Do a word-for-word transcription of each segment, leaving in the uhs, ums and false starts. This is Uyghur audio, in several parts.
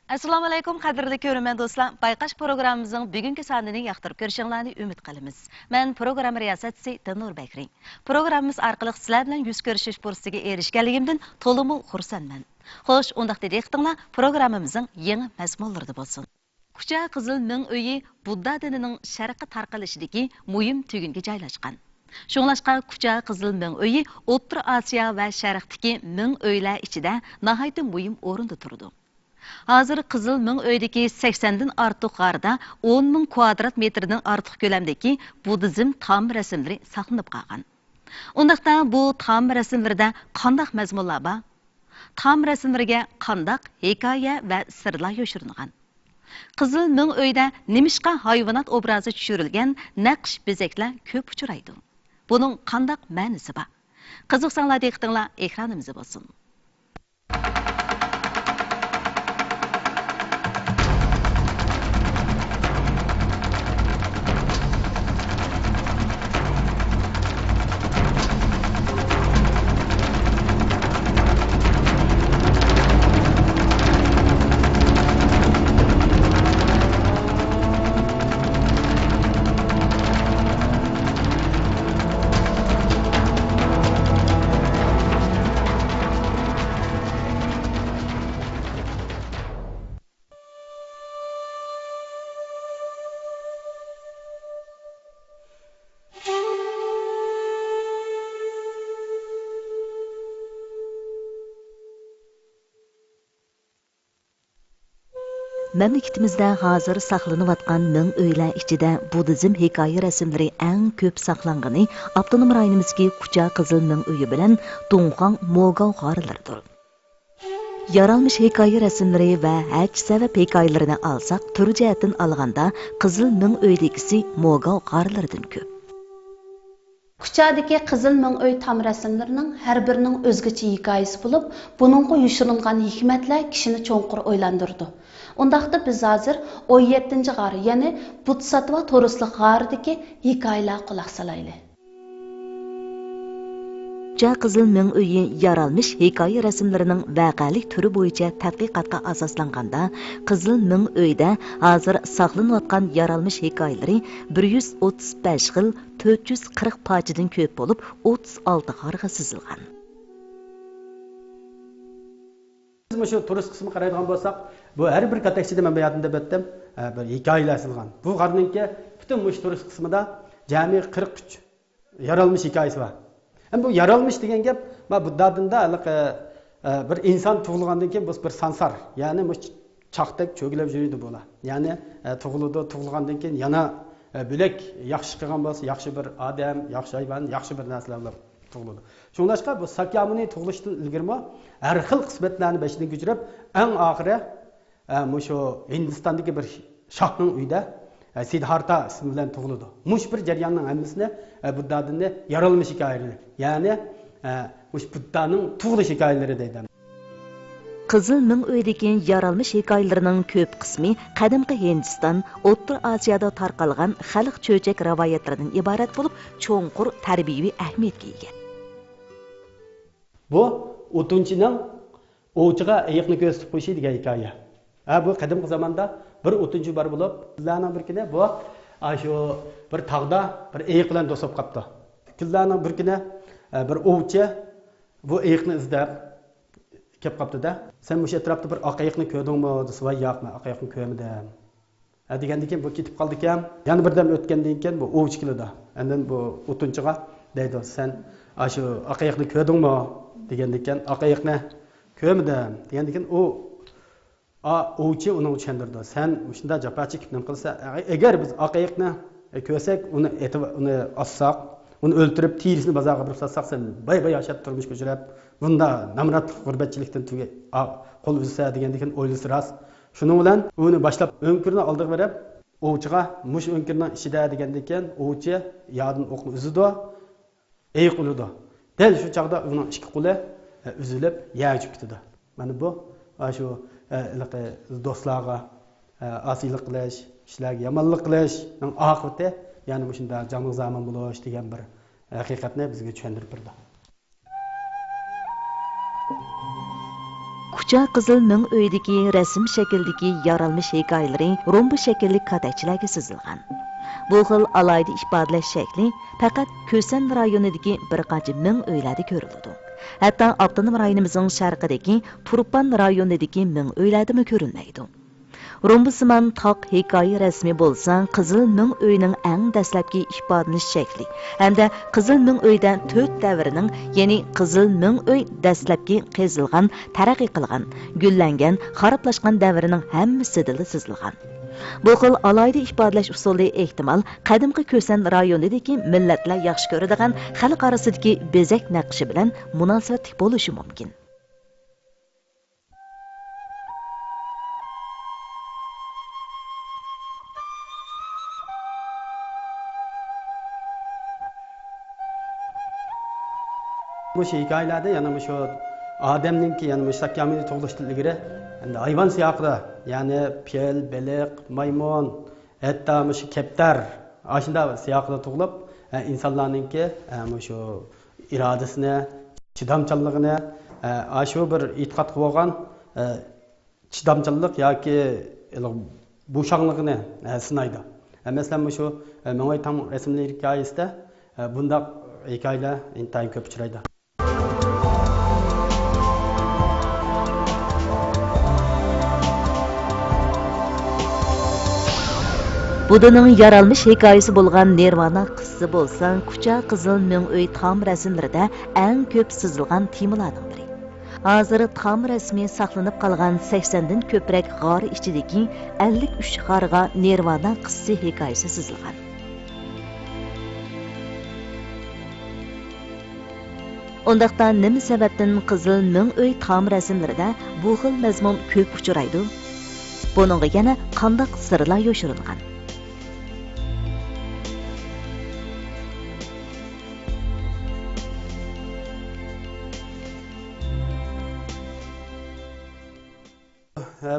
ئەسسالامۇئەلەيكۇم، قەدىرلىك كۆرۈرمەن دوستلار! بايقاش پروگراممىمىزنىڭ بۈگۈنكى سانىنى ياقتۇرۇپ كۆرۈشۈڭلارنى ئۈمىد قىلىمىز. مەن پروگرامما رىياسەتچىسى دىلنۇر بەكرى. پروگراممىمىز ئارقىلىق سىلەر بىلەن يۈز كۆرۈشۈش پۇرسىتىگە ئېرىشكەنلىكىمدىن تولىمۇ خۇرسەنمەن. خوش، ئۇنداقتا دىققىتىڭلار پروگراممىمىزنىڭ يېڭى مەزمۇنلىرىدا بولسۇن. كۇچا قىزىل مىڭ ئۆيى بۇددا دىنىنىڭ شەرققە تارقىلىشىدىكى مۇھىم تۈگۈنگە جايلاشقان. شۇڭلاشقا كۇچا قىزىل مىڭ ئۆيى ئوتتۇرا ئاسىيا ۋە شەرقتىكى مىڭ ئۆيلەر ئىچىدە ناھايىتى مۇھىم ئورۇندا تۇرىدۇ. ھازىر قىزىل مىڭ ئۆيدىكى سەكسەندىن ئارتۇق غاردا ئون مىڭ كۋادرات مېتىردىن ئارتۇق كۆلەمدىكى بۇددىزم تام رەسىملىرى ساقلىنىپ قالغان. ئۇنداقتا بۇ تام رەسىملىرىدە قانداق مەزمۇنلار بار؟ تام رەسىملىرىگە قانداق ھېكايە ۋە سىرلار يوشۇرۇنغان؟ قىزىل مىڭ ئۆيدە نېمىشقا ھايۋانات ئوبرازى چۈشۈرۈلگەن نەقىش بېزەكلەر كۆپ ئۇچرايدۇ؟ بۇنىڭ قانداق مەنىسى بار؟ قىزىقساڭلار دىققىتىڭلار ئېكرانىمىزدا بولسۇن. مەملىكىتىمىزدە ھازىر ساقلىنىۋاتقان مىڭ ئۆيلەر ئىچىدە بۇددىزم ھېكايە رەسىملىرى ئەڭ كۆپ ساقلانغىنى ئاپتونوم رايونىمىزدىكى كۇچا قىزىل مىڭ ئۆيى بىلەن دۇڭخۇاڭ موگاۋ غارلىرىدۇر. يارالمىش ھېكايە رەسىملىرى ۋە ھەج سەۋەب ھېكايىلىرىنى ئالساق، تۈر جەھەتتىن ئالغاندا، قىزىل مىڭ ئۆيدىكىسى موگاۋ غارلىرىدىن كۆپ. كۇچادىكى قىزىل مىڭ ئۆي تام رەسىملىرىنىڭ ھەر بىرىنىڭ ئۆزگىچە ھېكايىسى بولۇپ، بۇنىڭغا يوشۇرۇنغان ھېكمەتلەر كىشىنى چوڭقۇر ئويلاندۇرىدۇ. ئۇنداقتا بىز ھازىر ئون يەتتىنچى غار، يەنى بودىساتتۋا تورۇسلۇق غارىدىكى ھېكايىلەرگە قۇلاق سالايلى. كۇچا قىزىل مىڭ ئۆيى يارالمىش ھېكايە رەسىملىرىنىڭ ۋەقەلىك تۈرى بويىچە تەتقىقاتقا ئاساسلانغاندا، قىزىل مىڭ ئۆيدە ھازىر ساقلىنىۋاتقان يارالمىش ھېكايىلىرى بىر يۈز ئوتتۇز بەش خىل، تۆت يۈز قىرىق پارچىدىن كۆپ بولۇپ، ئوتتۇز ئالتە غارغا سىزىلغان. بىز مۇشۇ تورۇس قىسمىغا قارايدىغان بولساق، بۇ ھەر بىر كاتەكچىدە مەن باياتىن دەپ ئۆتتۈم، ئە، بىر ھېكايىلەر يېزىلغان. بۇ غارنىڭكى پۈتۈن مۇشۇ تورۇس قىسمىدا جەمئىي قىرىق ئۈچ يارالمىش ھېكايىسى بار. ئەمدى بۇ يارالمىش دېگەن گەپ، ما بۇددا دىنىدا ھېلىقى، ئە، بىر ئىنسان تۇغۇلغاندىن كېيىن بۇ بىر سانسار، يەنى مۇشۇ چاقتەك چۆگىلەپ يۈرىدۇ بۇلار. يەنى، ئە، تۇغۇلىدۇ، تۇغۇلغاندىن كېيىن يەنە، ئە، بۆلەك ياخشى ئىش قىلغان بولسا، ياخشى بىر ئادەم، ياخشى ھايۋان، ياخشى بىر نەرسىلەر بىلەن تۇغۇلىدۇ. شۇڭلاشقا بۇ ساكيامۇنى تۇغۇلۇشتىن ئىلگىرىمۇ ھەر خىل قىسمەتلەرنى بېشىدىن كۆچۈرۈپ، ئەڭ ئاخىرى، ئە، مۇشۇ ھىندىستاندىكى بىر شاھنىڭ ئۆيىدە، ئە، سىدھارتا ئىسمى بىلەن تۇغۇلىدۇ. مۇشۇ بىر جەرياننىڭ ھەممىسىنى، ئە، بۇددا دىنى يارالمىش ھېكايىلىرى، يەنى، ئە، مۇشۇ بۇددانىڭ تۇغۇلۇش ھېكايىلىرى دەيدۇ. قىزىل مىڭ ئۆيدىكى يارالمىش ھېكايىلىرىنىڭ كۆپ قىسمى قەدىمكى ھىندىستان، ئوتتۇرا ئاسىيادا تارقالغان خەلق چۆچەك رىۋايەتلىرىدىن ئىبارەت بولۇپ، چوڭقۇر تەربىيەۋى ئەھمىيەتكە ئىگە. بۇ ئوتۇنچىنىڭ ئوۋچىغا ئېيىقنى كۆرسىتىپ قويۇشى دېگەن ھېكايە. ھە، بۇ قەدىمكى زاماندا بىر ئوتۇنچى بار بولۇپ، كۈنلەرنىڭ بىر كۈنى بۇ، ئاشۇ بىر تاغدا بىر ئېيىق بىلەن دوست بولۇپ قاپتۇ. كۈنلەرنىڭ بىر كۈنى، ئە، بىر ئوۋچى بۇ ئېيىقنى ئىزدەپ كەپ قاپتۇ-دە. «سەن مۇشۇ ئەتراپتا بىر ئاق ئېيىقنى كۆردۈڭمۇ؟» دېسە، «ۋاي ياق، مەن ئاق ئېيىقنى كۆرمىدىم.» ھە، دېگەندىن كېيىن بۇ كېتىپ قالىدىكەن. يەنە بىردەم ئۆتكەندىن كېيىن بۇ ئوۋچى كېلىدۇ. ئاندىن بۇ ئوتۇنچىغا دەيدۇ، «سەن ئاشۇ ئاق ئېيىقنى كۆردۈڭمۇ؟» دېگەندىكىن، «ئاق ئېيىقنى كۆرمىدىم.» دېگەندىكىن ئۇ، ئا، ئوۋچى ئۇنىڭغا چۈشەندۈرىدۇ، «سەن مۇشۇنداق جاپا چېكىپ نېمە قىلسا، ئە-، ئەگەر بىز ئاق ئېيىقنى، ئە، كۆرسەك، ئۇنى ئېتىپ، ئۇنى ئاسساق، ئۇنى ئۆلتۈرۈپ، تېرىسىنى بازارغا ئېپىرىپ ساتساق، سەن باي-باي ياشاپ تۇرمۇش كۆچۈرۈپ، بۇنداق نامراتلىق، غۇربەتچىلىكتىن تۈگە-، ئا-، قول ئۈزسە» دېگەندىكىن، ئويلىسا راست. شۇنىڭ بىلەن ئۇنى باشلاپ ئۆڭكۈرنىڭ ئالدىغا بېرىپ، ئوۋچىغا، «مۇشۇ ئۆڭكۈرنىڭ ئىچىدە» دېگەندىكىن، ئوۋچى يادىن ئوقنى ئۈزىدۇ، ئېيىق ئۆلىدۇ. دەل شۇ چاغدا ئۇنىڭ ئىككى قولى، ئە، ئۈزۈلۈپ يەرگە چۈشۈپ كېتىدۇ. مانا بۇ، ئە، شۇ، ئە، ھېلىقى دوستلارغا، ئە، ئاسىيلىق قىلىش، كىشىلەرگە يامانلىق قىلىشنىڭ ئاقىۋىتى، يەنى مۇشۇنداق جانغا زامىن بولۇش دېگەن بىر ھەقىقەتنى بىزگە چۈشەندۈرۈپ بېرىدۇ. كۇچا قىزىل مىڭ ئۆيدىكى رەسىم شەكلىدىكى يارالمىش ھېكايىلىرى رومبا شەكىللىك كاتەكچىلەرگە سىزىلغان. بۇ خىل ئالاھىدە ئىپادىلەش شەكلى پەقەت كۈسەن رايونىدىكى بىر قانچە مىڭ ئۆيلەردە كۆرۈلىدۇ. ھەتتا ئاپتونوم رايونىمىزنىڭ شەرقىدىكى تۇرپان رايونىدىكى مىڭ ئۆيلەردىمۇ كۆرۈلمەيدۇ. رومبىسىمان تاق ھېكايە رەسىمى بولسا قىزىل مىڭ ئۆينىڭ ئەڭ دەسلەپكى ئىپادىلىنىش شەكلى ھەمدە قىزىل مىڭ ئۆيدە تۆت دەۋرنىڭ، يەنى قىزىل مىڭ ئۆي دەسلەپكى قېزىلغان، تەرەققىي قىلغان، گۈللەنگەن، خارابلاشقان دەۋرنىڭ ھەممىسىدىلا سىزىلغان. بۇ خىل ئالاھىدە ئىپادىلەش ئۇسۇلى ئېھتىمال قەدىمكى كۈسەن رايونىدىكى مىللەتلەر ياخشى كۆرىدىغان خەلق ئارىسىدىكى بېزەك نەقىشى بىلەن مۇناسىۋەتلىك بولۇشى مۇمكىن. مۇشۇ ھېكايىلەردە يەنە مۇشۇ ئادەمنىڭكى، يەنە مۇشۇ ساكيامۇنى تۇغۇلۇشتىن ئىلگىرى، ئەمدى ھايۋان سىياقىدا، يەنى پىل، بېلىق، مايمۇن، ھەتتا مۇشۇ كەپتەر ئاشۇنداق سىياقىدا تۇغۇلۇپ، ئە، ئىنسانلارنىڭكى، ئە، مۇشۇ ئىرادىسىنى، چىدامچانلىقىنى، ئە، ئاشۇ بىر ئېتىقادقا بولغان، ئە، چىدامچانلىق ياكى بوشاڭلىقىنى، ئە، سىنايدۇ. ئە، مەسىلەن، مۇشۇ، ئە، مىڭ ئۆي تام رەسىملىرى ھېكايىسىدە، ئە، بۇنداق ھېكايىلەر ئىنتايىن كۆپ ئۇچرايدۇ. بۇددىنىڭ يارالمىش ھېكايىسى بولغان نىرۋانا قىسسىسى بولسا كۇچا قىزىل مىڭ ئۆي تام رەسىملىرىدە ئەڭ كۆپ سىزىلغان تېمىلارنىڭ بىرى. ھازىر تام رەسمى ساقلىنىپ قالغان سەكسەندىن كۆپرەك غار ئىچىدىكى ئەللىك ئۈچ غارغا نىرۋانا قىسسىسى ھېكايىسى سىزىلغان. ئۇنداقتا نېمە سەۋەبتىن قىزىل مىڭ ئۆي تام رەسىملىرىدە بۇ خىل مەزمۇن كۆپ ئۇچرايدۇ؟ بۇنىڭغا يەنە قانداق سىرلار يوشۇرۇنغان؟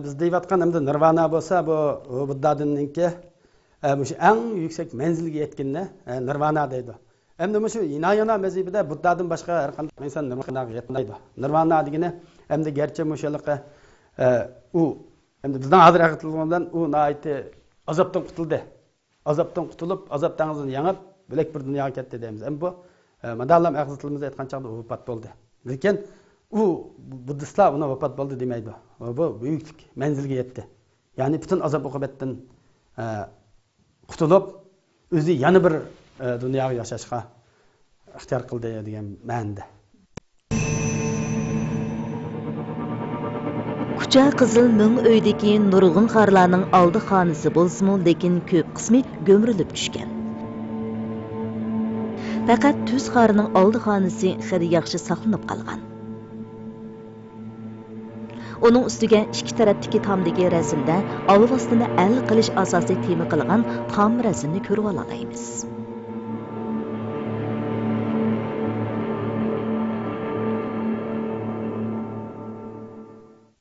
بىز دەيۋاتقان ئەمدى نىرۋانا بولسا، بۇ، بۇ بۇددا دىنىنىڭكى، مۇشۇ ئەڭ يۈكسەك مەنزىلگە يەتكىنىنى نىرۋانا دەيدۇ. ئەمدى مۇشۇ ھىنايانا مەزھىپىدە بۇددادىن باشقا ھەر قانداق ئىنسان نىرۋاناغا يەتمەيدۇ. نىرۋانا دېگىنى ئەمدى گەرچە مۇشۇ ھېلىقى، ئۇ، ئەمدى بىزنىڭ ھازىر ئەقىدىمىز بىلەن ئۇ ناھايىتى ئازابتىن قۇتۇلدى. ئازابتىن قۇتۇلۇپ، ئازاب دېڭىزىدىن يېڭىپ، بۆلەك بىر دۇنياغا كەتتى دەيمىز. ئەمما بۇ، ئە، مادالام ئەغزى تىلىمىزدا ئېيتقان چاغدا ئۇ ۋاپات بولدى. لېكىن ئۇ، بۇددىستلار ئۇنى ۋاپات بولدى دېمەيدۇ. بۇ بۈيۈكلۈك مەنزىلگە يەتتى. يەنى پۈتۈن ئازاب ئوقۇبەتتىن، ئە، قۇتۇلۇپ، ئۆزى يەنە بىر، ئە، دۇنياغا ياشاشقا ئىختىيار قىلدى دېگەن مەنىدە. كۇچا قىزىل مىڭ ئۆيدىكى نۇرغۇن غارلارنىڭ ئالدى خانىسى بولسىمۇ، لېكىن كۆپ قىسمى گۆمۈرۈلۈپ چۈشكەن. پەقەت تۈز غارنىڭ ئالدى خانىسى خېلى ياخشى ساقلىنىپ قالغان. ئۇنىڭ ئۈستىگە ئىككى تەرەپتىكى تامدىكى رەسىمدە ئالۋاستىنى ئەل قىلىش ئاساسىي تېما قىلغان تام رەسىمنى كۆرۈۋالالايمىز.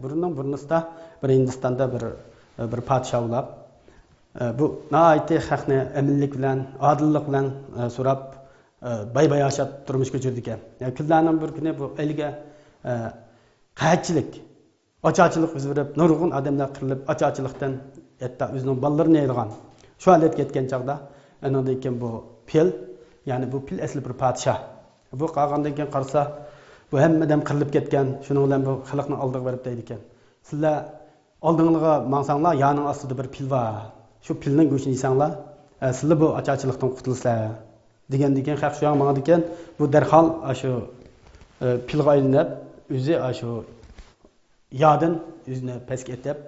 بۇرۇننىڭ بۇرۇنىسىدا بىر ھىندىستاندا بىر، بىر پادىشاھ بولاپ، بۇ ناھايىتى خەقنى ئەمىنلىك بىلەن، ئادىللىق بىلەن سوراپ، باي-باياشات تۇرمۇش كەچۈرىدىكەن. كۈنلەرنىڭ بىر كۈنى بۇ ئەلگە قەھەتچىلىك، ئاچارچىلىق يۈز بېرىپ، نۇرغۇن ئادەملەر قىرىلىپ، ئاچارچىلىقتىن ھەتتا ئۆزىنىڭ بالىلىرىنى ئېلىغان. شۇ ھالەتكە يەتكەن چاغدا، ئانىڭدىن كېيىن بۇ پىل، يەنى بۇ پىل ئەسلى بىر پادىشاھ. بۇ قالغاندىن كېيىن قارىسا، بۇ ھەممە ئادەم قىرىلىپ كەتكەن، شۇنىڭ بىلەن بۇ خەلقنىڭ ئالدىغا بېرىپ دەيدىكەن، سىلەر ئالدىڭلارغا ماڭساڭلار، يارنىڭ ئاستىدا بىر پىل بار. شۇ پىلنىڭ گۆشىنى يېسەڭلار، ئە، سىلەر بۇ ئاچارچىلىقتىن قۇتۇلىسىلەر، دېگەندىن كېيىن خەق شۇ ياققا ماڭىدىكەن، بۇ دەرھال ئاشۇ، ئە، پىلغا ئايلىنىپ، ئۆزى ئاشۇ ياردىن ئۆزىنى پەسكە ئېتىپ،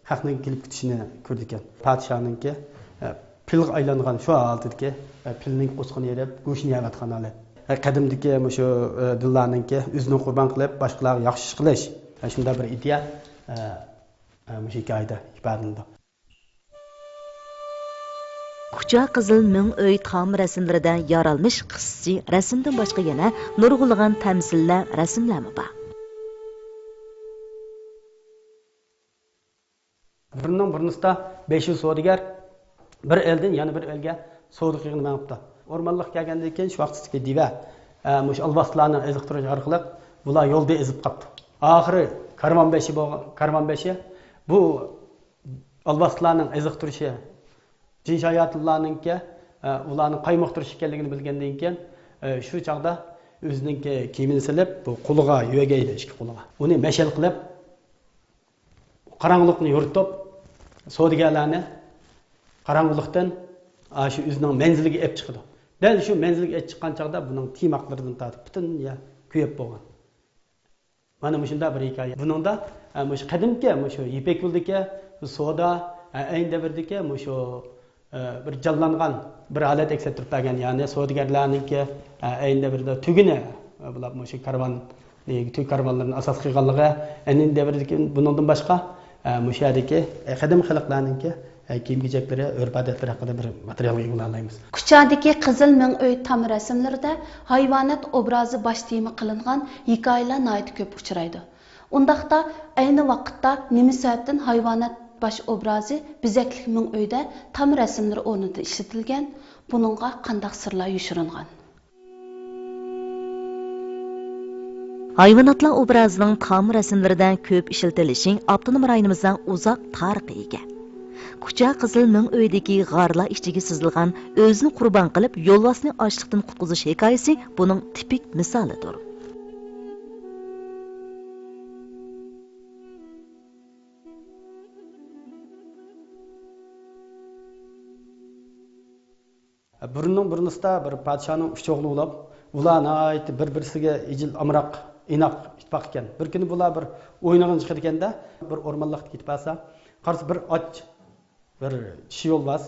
خەقنىڭ كېلىپ كېتىشىنى كۆرىدىكەن. پادىشاھنىڭكى، ئە، پىلغا ئايلانغان شۇ ھالىتىدىكى، ئە، پىلنىڭ قورسىقىنى يېرىپ، گۆشىنى يەۋاتقان ھالەت. ئە، قەدىمدىكى مۇشۇ، ئە، دىنلارنىڭكى ئۆزىنى قۇربان قىلىپ، باشقىلارغا ياخشى ئىش قىلىش، ئە، شۇنداق بىر ئىدىيە، ئە، ئە، مۇشۇ ھېكايىدە ئىپادىلىنىدۇ. كۇچا قىزىل مىڭ ئۆي تام رەسىملىرىدە يارالمىش قىسسىسى رەسىمدىن باشقا يەنە نۇرغۇنلىغان تەمسىللەر، رەسىملەرمۇ بار. بۇرۇننىڭ بۇرۇنىسىدا بەش يۈز سودىگەر بىر ئەلدىن يەنە بىر ئەلگە سودا قىلغىلى مېڭىپتۇ. ئورمانلىققا كەلگەندىن كېيىن شۇ ۋاقىتتىكى دېۋە، ئە، مۇشۇ ئالۋاستىلارنىڭ ئېزىقتۇرۇشى ئارقىلىق بۇلار يولدا ئېزىپ قاپتۇ. ئاخىرى كارۋان بېشى بولغان، كارۋان بېشى بۇ ئالۋاستىلارنىڭ ئېزىقتۇرۇشى، جىن شاياتىنلارنىڭكى، ئە، ئۇلارنى قايمۇقتۇرۇش ئىكەنلىكىنى بىلگەندىن كېيىن، ئە، شۇ چاغدا ئۆزىنىڭكى كىيىمىنى سېلىپ، بۇ قولىغا يۆگەي ئىدى، ئىككى قولىغا. ئۇنى مەشئەل قىلىپ، قاراڭغۇلۇقنى يورۇتۇپ، سودىگەرلەرنى قاراڭغۇلۇقتىن، ئا، شۇ ئۆزىنىڭ مەنزىلىگە ئېلىپ چىقىدۇ. دەل شۇ مەنزىلگە ئېلىپ چىققان چاغدا بۇنىڭ تىيماقلىرىدىن تارتىپ پۈتۈن يەر كۆيۈپ بولغان. مانا مۇشۇنداق بىر ھېكايە. بۇنىڭدا، ئە، مۇشۇ قەدىمكى، مۇشۇ يىپەك يولىدىكى سودا، ئە، ئەينى دەۋردىكى مۇشۇ، ئە، بىر جانلانغان بىر ھالەت ئەكس ئەتتۈرۈپ بەرگەن. يەنى سودىگەرلەرنىڭكى، ئە، ئەينى دەۋردە تۈگىنى، ئە، بۇلاپ مۇشۇ كارۋان، ئە، تۈگ كارۋانلىرىنى ئاساس قىلغانلىقى، ئەينى دەۋردىكى بۇنىڭدىن باشقا، ئە، مۇشۇ يەردىكى، ئە، قەدىم خەلقلەرنىڭكى، ئە، كىيىم-كېچەكلىرى، ئۆرپ-ئادەتلىرى ھەققىدە بىر ماتېرىيالغا ئىگە بولالايمىز. كۇچادىكى قىزىل مىڭ ئۆي تام رەسىملىرىدە ھايۋانات ئوبرازى باش تېما قىلىنغان ھېكايىلەر ناھايىتى كۆپ ئۇچرايدۇ. ئۇنداقتا، ئەينى ۋاقىتتا نېمە سەۋەبتىن ھايۋانات باش ئوبرازى بېزەكلىك مىڭ ئۆيدە تام رەسىملىرى ئورنىدا ئىشلىتىلگەن؟ بۇنىڭغا قانداق سىرلار يوشۇرۇنغان؟ ھايۋاناتلار ئوبرازىنىڭ تام رەسىملىرىدە كۆپ ئىشلىتىلىشى ئاپتونوم رايونىمىزدا ئۇزاق تارىخقا ئىگە. كۇچا قىزىل مىڭ ئۆيدىكى غارلار ئىچىگە سىزىلغان ئۆزىنى قۇربان قىلىپ يولۋاسنى ئاچلىقتىن قۇتقۇزۇش ھېكايىسى بۇنىڭ تىپىك مىسالىدۇر. بۇرۇننىڭ بۇرۇنىسىدا بىر پادىشاھنىڭ ئۈچ ئوغلى بولۇپ، ئۇلار ناھايىتى بىر-بىرسىگە ئىجىل ئامراق، ئىناق، ئىتتىپاق ئىكەن. بىر كۈنى بۇلار بىر ئوينىغىلى چىقىدىكەندە، بىر ئورمانلىققا كېتىپ بارسا، قارىسا بىر ئاچ، بىر چىشى يولۋاس،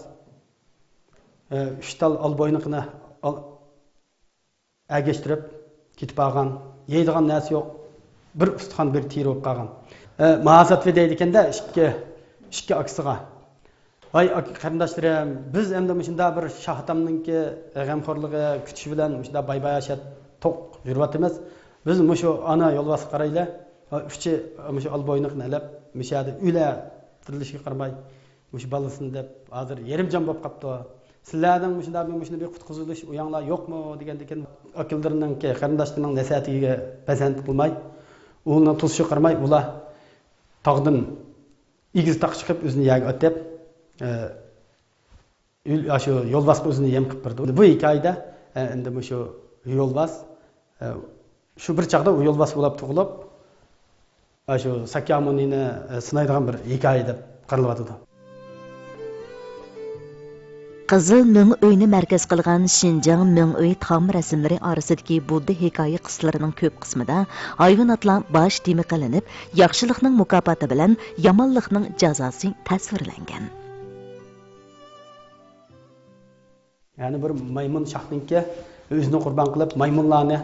ئۈچ تال ئالبوينىقىنى ئال-، ئەگەشتۈرۈپ كېتىپ قالغان، يەيدىغان نەرسە يوق، بىر ئۇستىخان، بىر تېرە بولۇپ قالغان. ئە، ماھاساتۋى دەيدىكەندە ئىككى، ئىككى ئاكىسىغا، ۋاي ئاكا قېرىنداشلىرىم، بىز ئەمدى مۇشۇنداق بىر شاھ ئاتامنىڭكى غەمخورلۇقى، كۈتۈشى بىلەن مۇشۇنداق باي-باياشات توق يۈرۈۋاتىمىز. بىز مۇشۇ ئانا يولۋاسقا قارايلى، ئۈچى مۇشۇ ئالبوينىقنى ئېلىپ، مۇشۇ يەردە ئۆلە تىرىلىشىگە قارىماي، مۇشۇ بالىسىنى دەپ ھازىر يېرىم جان بولۇپ قاپتۇ. سىلەرنىڭ مۇشۇنداق بىر، مۇشۇنداق بىر قۇتقۇزۇش ئويۇڭلار يوقمۇ؟ دېگەندىكىن، ئاكىلىرىنىڭكى، قېرىنداشلىرىنىڭ نەسىھەتىگە پەسەنت قىلماي، ئوغلىنىڭ توسۇشىغا قارىماي، ئۇلار تاغدىن ئېگىز تاغقا چىقىپ، ئۆزىنى يەرگە ئاتىپ، ئە، يول-، شۇ يولۋاسقا ئۆزىنى يەم قىلىپ بېرىدۇ. بۇ ھېكايىدە، ئە، ئەمدى مۇشۇ يولۋاس، ئە، شۇ بىر چاغدا ئۇ يولۋاس بولاپ تۇغۇلۇپ، ئە، شۇ ساكيامۇنىنى، ئە، سىنايدىغان بىر ھېكايە دەپ قارىلىۋاتىدۇ. قىزىل مىڭ ئۆينى مەركەز قىلغان شىنجاڭ مىڭ ئۆي تام رەسىملىرى ئارىسىدىكى بۇددا ھېكايە قىسسىلىرىنىڭ كۆپ قىسمىدا ھايۋاناتلار باش تېما قىلىنىپ، ياخشىلىقنىڭ مۇكاپاتى بىلەن يامانلىقنىڭ جازاسى تەسۋىرلەنگەن. يەنى بىر مايمۇن شاھنىڭكى ئۆزىنى قۇربان قىلىپ، مايمۇنلارنى،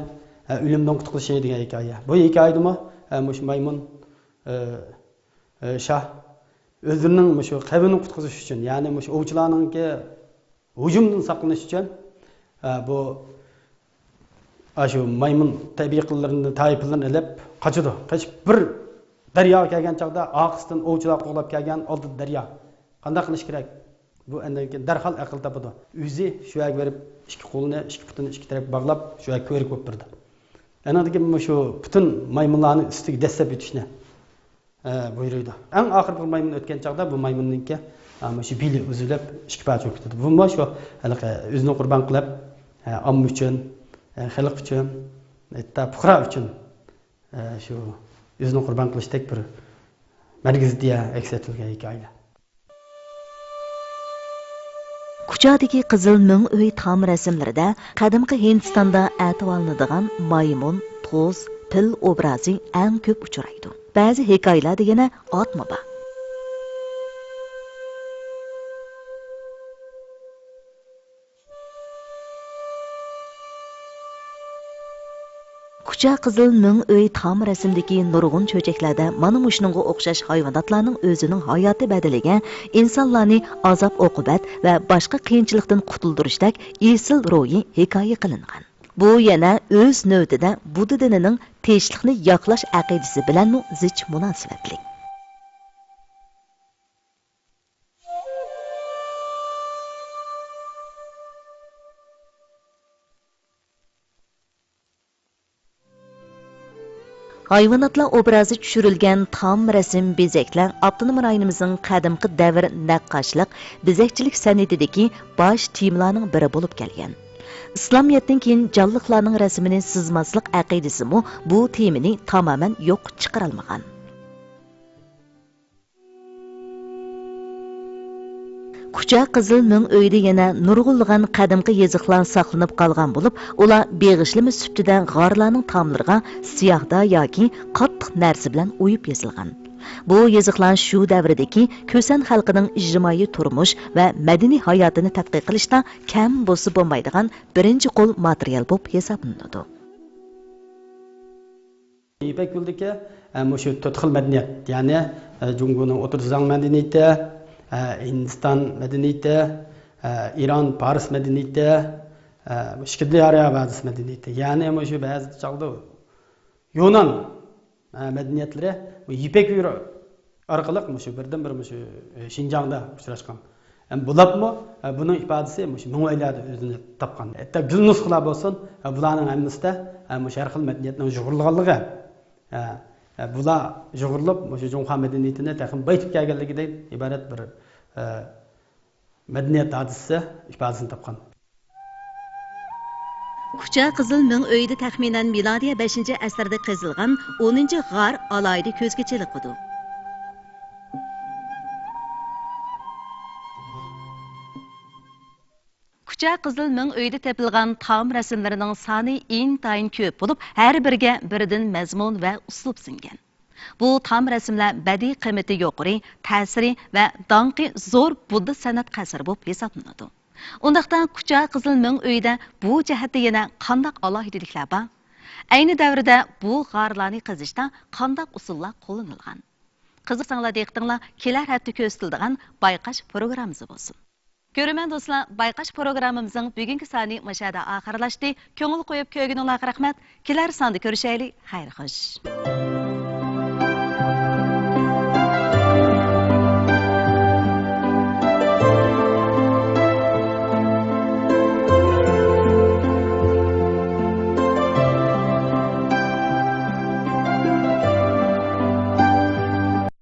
ئە، ئۆلۈمدىن قۇتقۇزۇشى دېگەن ھېكايە. بۇ ھېكايىدىمۇ، ئە، مۇشۇ مايمۇن، ئە، ئە، شاھ ئۆزىنىڭ مۇشۇ قەۋمىنى قۇتقۇزۇش ئۈچۈن، يەنى مۇشۇ ئوۋچىلارنىڭكى ھۇجۇمدىن ساقلىنىش ئۈچۈن، ئە، بۇ ئاشۇ مايمۇن تەبىئىي قىللىرىنى، تايپىلىرىنى ئېلىپ قاچىدۇ. قېچىپ بىر دەرياغا كەلگەن چاغدا ئارقىسىدىن ئوۋچىلار قوغلاپ كەلگەن، ئالدىدا دەريا. قانداق قىلىش كېرەك؟ بۇ ئەندىن كېيىن دەرھال ئەقىل تاپىدۇ. ئۆزى شۇ يەرگە بېرىپ ئىككى قولىنى، ئىككى پۇتىنى ئىككى تەرەپكە باغلاپ شۇ يەرگە كۆۋرۈك بولۇپ بېرىدۇ. ئەنىڭدىن كېيىن مۇشۇ پۈتۈن مايمۇنلارنى ئۈستىگە دەسسەپ ئۆتۈشنى ئە، بۇيرۇيدۇ. ئەڭ ئاخىرى بىر مايمۇن ئۆتكەن چاغدا بۇ مايمۇننىڭكى، ئە، مۇشۇ بېلى ئۈزۈلۈپ، ئىككى پارچە بولۇپ كېتىدۇ. بۇمۇ شۇ ھېلىقى ئۆزىنى قۇربان قىلىپ، ئە، ئامما ئۈچۈن، ئە، خەلق ئۈچۈن، ھەتتا پۇقرا ئۈچۈن، ئە، شۇ ئۆزىنى قۇربان قىلىشتەك بىر مەركىزىي ئىدىيە ئەكس ئەتتۈرۈلگەن ھېكايىلەر. كۇچادىكى قىزىل مىڭ ئۆي تام رەسىملىرىدە قەدىمكى ھىندىستاندا ئەتىۋارلىنىدىغان مايمۇن، توز، پىل ئوبرازى ئەڭ كۆپ ئۇچرايدۇ. بەزى ھېكايىلەردە يەنە ئاتمۇ بار. كۇچا قىزىل مىڭ ئۆي تام رەسىمدىكى نۇرغۇن چۆچەكلەردە مانا مۇشۇنىڭغا ئوخشاش ھايۋاناتلارنىڭ ئۆزىنىڭ ھاياتى بەدىلىگە ئىنسانلارنى ئازاب-ئوقۇبەت ۋە باشقا قىيىنچىلىقتىن قۇتۇلدۇرۇشتەك ئېسىل روھى ھېكايە قىلىنغان. بۇ يەنە ئۆز نۆۋىتىدە بۇددا دىنىنىڭ تىنچلىقنى ياقلاش ئەقىدىسى بىلەنمۇ زىچ مۇناسىۋەتلىك. ھايۋاناتلار ئوبرازى چۈشۈرۈلگەن تام رەسىم بېزەكلەر ئاپتونوم رايونىمىزنىڭ قەدىمكى دەۋر نەققاشلىق، بېزەكچىلىك سەنئىتىدىكى باش تېمىلارنىڭ بىرى بولۇپ كەلگەن. ئىسلامىيەتتىن كېيىن جانلىقلارنىڭ رەسىمىنى سىزماسلىق ئەقىدىسىمۇ بۇ تېمىنى تامامەن يوققا چىقىرالمىغان. كۇچا قىزىل مىڭ ئۆيدە يەنە نۇرغۇنلىغان قەدىمكى يېزىقلار ساقلىنىپ قالغان بولۇپ، ئۇلار بېغىشلىما سۈپىتىدە غارلارنىڭ تاملىرىغا سىياھدا ياكى قاتتىق نەرسە بىلەن ئويۇپ يېزىلغان. بۇ يېزىقلار شۇ دەۋردىكى كۈسەن خەلقىنىڭ ئىجتىمائىي تۇرمۇش ۋە مەدەنىي ھاياتىنى تەتقىق قىلىشتا كەم بولسا بولمايدىغان بىرىنچى قول ماتېرىيال بولۇپ ھېسابلىنىدۇ. يىپەك يولىدىكى، ئە، مۇشۇ تۆت خىل مەدەنىيەت، يەنى، ئە، جۇڭگونىڭ ئوتتۇرا زاڭ مەدەنىيىتى، ئە، ھىندىستان مەدەنىيىتى، ئە، ئىران، پارس مەدەنىيىتى، ئە، ئىچكىرى دەريا ۋادىسى مەدەنىيىتى، يەنى مۇشۇ بەزى چاغدا يۇنان، ئە، مەدەنىيەتلىرى بۇ يىپەك يولى ئارقىلىق مۇشۇ بىردىنبىر مۇشۇ، ئە، شىنجاڭدا ئۇچراشقان. ھەم بولۇپمۇ، ئە، بۇنىڭ ئىپادىسى مۇشۇ مىڭئۆيلەردە ئۆزىنى تاپقان. ھەتتا گۈل نۇسخىلار بولسۇن، ئە، بۇلارنىڭ ھەممىسىدە، ئە، مۇشۇ ھەر خىل مەدەنىيەتنىڭ يۇغۇرۇلغانلىقى، ئە، ئە، بۇلار يۇغۇرۇلۇپ، مۇشۇ جۇڭخۇا مەدەنىيىتىنى تېخىمۇ بايىتىپ كەلگەنلىكىدىن ئىبارەت بىر، ئە، مەدەنىيەت ھادىسىسى ئىپادىسىنى تاپقان. كۇچا قىزىل مىڭ ئۆيدە تەخمىنەن مىلادىيە بەشىنچى ئەسىردە قېزىلغان ئونىنچى غار ئالاھىدە كۆزگە چېلىقىدۇ. كۇچا قىزىل مىڭ ئۆيدە تېپىلغان تام رەسىملىرىنىڭ سانى ئىنتايىن كۆپ بولۇپ، ھەر بىرىگە بىردىن مەزمۇن ۋە ئۇسلۇب سىڭگەن. بۇ تام رەسىملەر بەدىئىي قىممىتى يۇقىرى، تەسىرى ۋە داڭقى زور بۇددا سەنئەت قەسىرى بولۇپ ھېسابلىنىدۇ. ئۇنداقتا كۇچا قىزىل مىڭ ئۆيدە بۇ جەھەتتە يەنە قانداق ئالاھىدىلىكلەر بار؟ ئەينى دەۋردە بۇ غارلارنى قېزىشتا قانداق ئۇسۇللار قوللىنىلغان؟ قىزىقساڭلار دىققىتىڭلار كېلەر ھەپتە كۆرسىتىلىدىغان بايقاش پروگراممىمىزدا بولسۇن. كۆرۈرمەن دوستلار، بايقاش پروگراممىمىزنىڭ بۈگۈنكى سانى مۇشۇ يەردە ئاخىرلاشتى. كۆڭۈل قويۇپ كۆرگىنىڭلارغا رەھمەت. كېلەر ساندا كۆرۈشەيلى. خەير خوش.